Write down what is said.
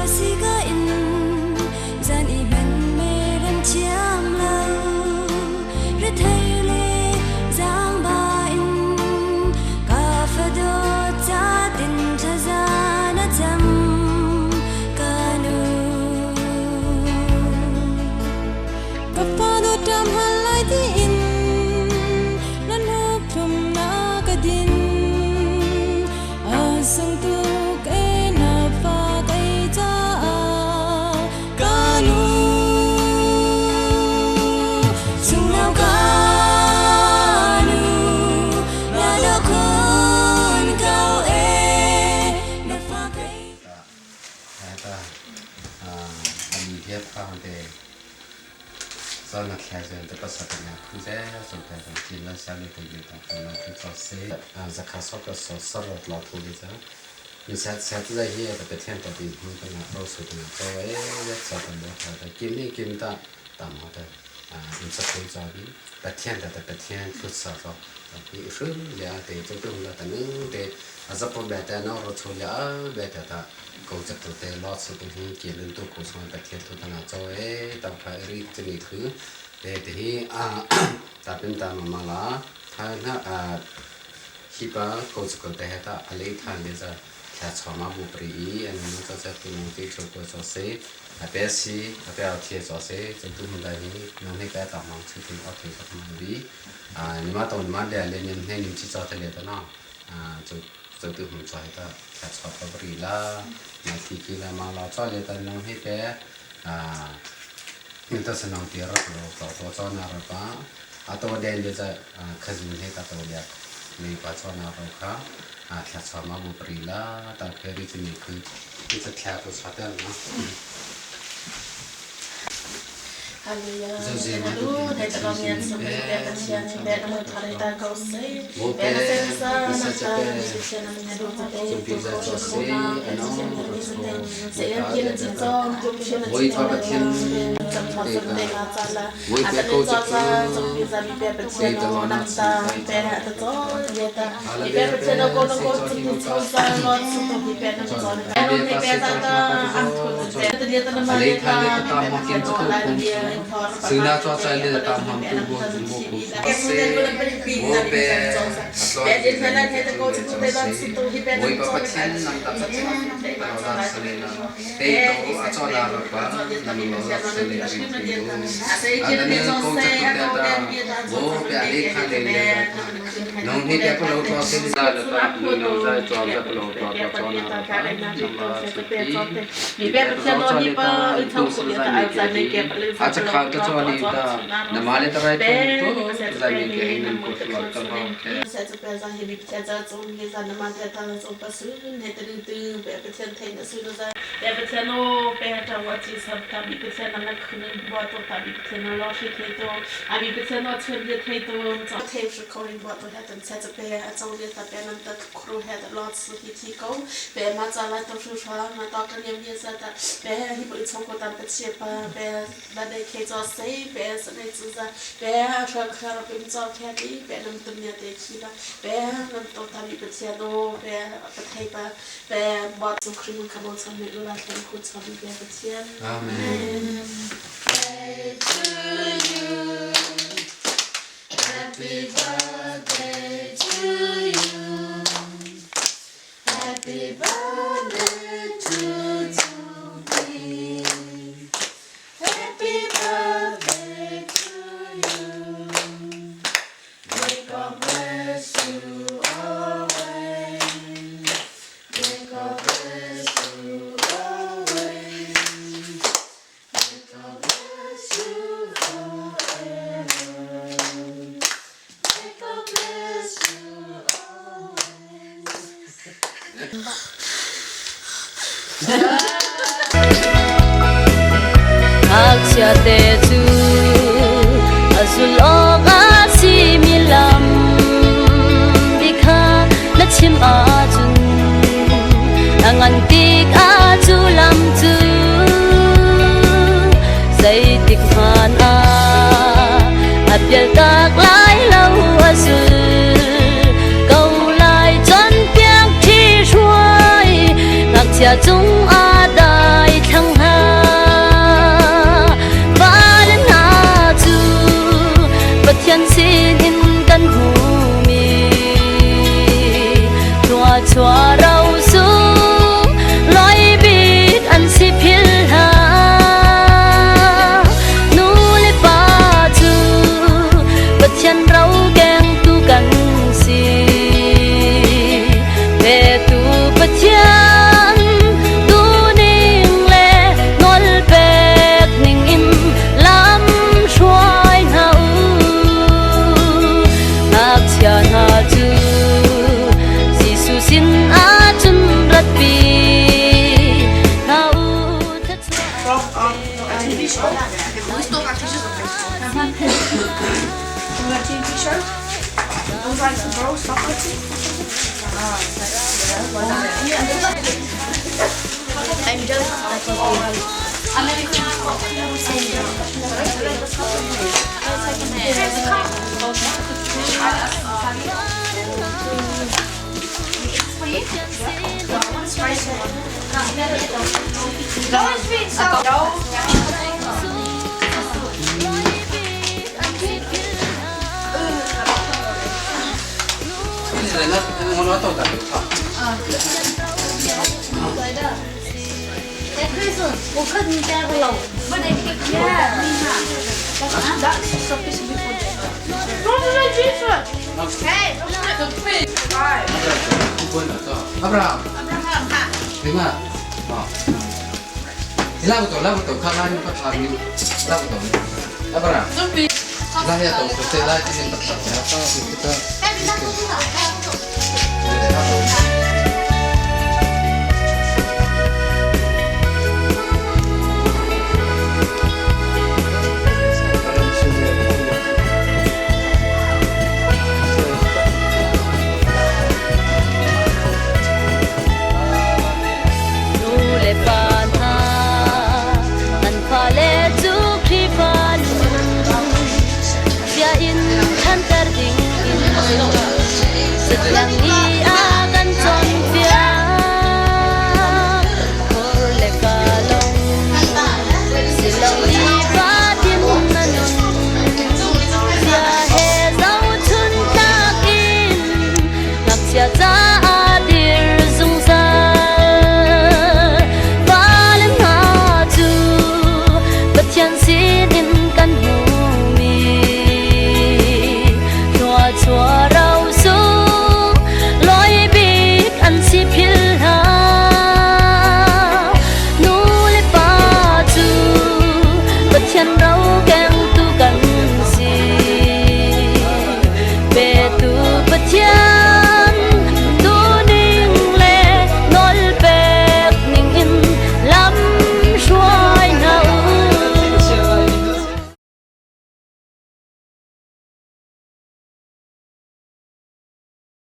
ka si ka in zan i hman me rem thiam lo rethei le zaangba in ka fadawt ca tin thlaza na cam ka nu. Ka fa dawt hal lai tiin nan huk thlum na ka din. A sung tuk e na fa kai caah ka nu. Sunglaw ka nu, na dawt khun ko e, na fa kai. Ta ani hiap khang te cho na thlai zen te pasa te na phu ze so te ta chin la sha le te le ta ta na thu cho se zakha so ka so sar ro lo thu le cha ni sa sa te zai hi ta pe thian ta ti hu ta na ro so ta na cho e ya cha ta bo tha ta kim ni kim ta ta ma ta in sa thu cha bi ta thian ta ta pe thian thu sa so ta bi ru ya te cho tu la ta nu te a za po be ta no ro chu ya be ta ta ko cha tu te lo su tu hi ki lun tu ko so ta thian thu ta na cho e ta pha ri chi ni khu te te hi a ta pin ta ma ma la tha na a hi pa ko cha ko te ha ta a le than le za tha cha ma bu pri i an nu cha cha tu nong ti cho ko cho se a pe si a pe a thie cho se chu tu mun dai hi nong he ka ta mang chu tin a thie cho ma bi a ni ma to ni ma le le ni ne ni chi cho te le ta na a chu chu tu mun cho ta tha cha pa pri la ma thi ki la ma la cho le ta nong he pe a ni ta sa nong ti ra lo to to cho na ra pa a to den le cha khazun he ta to ya ni pa cho na ro kha a thla cha ma bu pri la ta khe ri chi ni khu ni cha thla to cha ta na. Hallelujah. Zo ze ma tu Lu ti te ta ti mian si sa pe pe pathian ni pe na mo thare ta ko se wo pe pe na se sa ni na sa cha ta pe ni se se na ni do ta te chung pi tu za ko cho sha ko se na a pe no se na ro ni se cho te se wo ya ta ki le na ta chi ta zo tu pi na wo chi i zo pa pa na thian pe cham tho te sam ta te ma cha la wo a pe ta ko ni cha zo ku za chom pi za mi pe te pathian ta no lo na nam chi ta tai pe cha na ta zo ye ta a la mi be pe pe pathian no ko no se ko cho chu hi tu mo cho ka za lo chu tu mi pe na cho zo le na ta pe be no pa pe se za cho ta ma pa am cho thu cho te ta dia ta na a ma le le tha ta le ta mi ta pe mo pathian kim no cha tu la kum dia thor su pa na ma cho te cha ya le pa ta ta ham pe tu na bo ta ju mo chi ku bi la cho ke se mu te na pe wo pi na pe mi pe zo sa a tlo pe ji je le na ni te te ko chu le chu cho te la se su tu hi pe wo na i pa zo pa na thian nam ta pa thian ta lo la sa le la te to a cho la ra pa nam lo la sa le ri ti o a ta ne ko cha tu te ta wo pe a le kha le le ta nong he te pa lo to se ni la ta nu no za cho za pa lo to to cho na ra pa nam la su ti Mi mi pe pe pa pa chen zo no cho hi le pa ta i tu thau su ku ya za ta mi al ke za ne hi ke pa le a sa cha pa lo kha ta to cho to ni to ta su na na ro ma sa le ta rai pe thong to ni pa se za pe mi ni ke hi na nan mo ko te lo ko ta su ba ne ke se te pe za hi mi pe za zo mi za na ma te ta zo pa su ne te tu pe pe chen te na su na za pe pe chen no pe ta wa chi sa ta mi pe chen na na khu ne bo to ta mi pe chen no lo shi te to a mi pe chen no chen ye te to zo te shi ko rin bo to ha tan se pe a zo ye ta pe nam ta khru ha ta lot su hi thi ko pe ma cha la to shu sha ma ta ka nyam ye sa ta pe hi bu chong ko tam pe che pa pe ba de ke zo se pe sa ne zu za pe sha kha ra pe zo kha ti pe nam tum nya te khi la pe nam to ta mi pe che no pe pa thai pa pe bo zu khri mun ka mo cha me la thleng khu cha mi pe pe chen. Amen. To you. Happy birthday to you. Happy birthday to Judy. Happy birthday to you. May God bless you always. May God bless you always. May God bless you forever. May God bless you always. Ngakchia te cu a zul awk a simi lam bi kha na chim ahcun a ngan tik ah cu lam cu zeitik hmanh ah a pialtak lai lo a zul ko lai cawnpiak ṭhihruai ngakchia cung ah dai. Thluachuah rosung loi bik an si philh hlah. Nu le pa cu Pathian ro kengtu kan si. Petu Pathian duhning le nawlpek ning in lam hruai hna u. Ngakchia hna cu Jesuh sin ahcun ratpi hna u. From a TV show. We still got t-shirts on Facebook. From that TV show. It was like some girls soccer team or something. I'm jealous of that Abraham, 拉不走，拉不走，看拉你个他你拉不走，Abraham，拉下走，对拉今天走， Nu le pa hna nan fale cu Khrihfa nun bia in ṭhanter ding in Zatlang nih a kan cawnpiak. Khor le ka lawng si lo i fatin na nun sia he zohchun tlak in ngakchia caah dir zungzal. Fale hna cu Pathian sinin kan hmuhmi thluachuah rosung lawi bik an si philh hlah. Nu le pa cu Pathian ro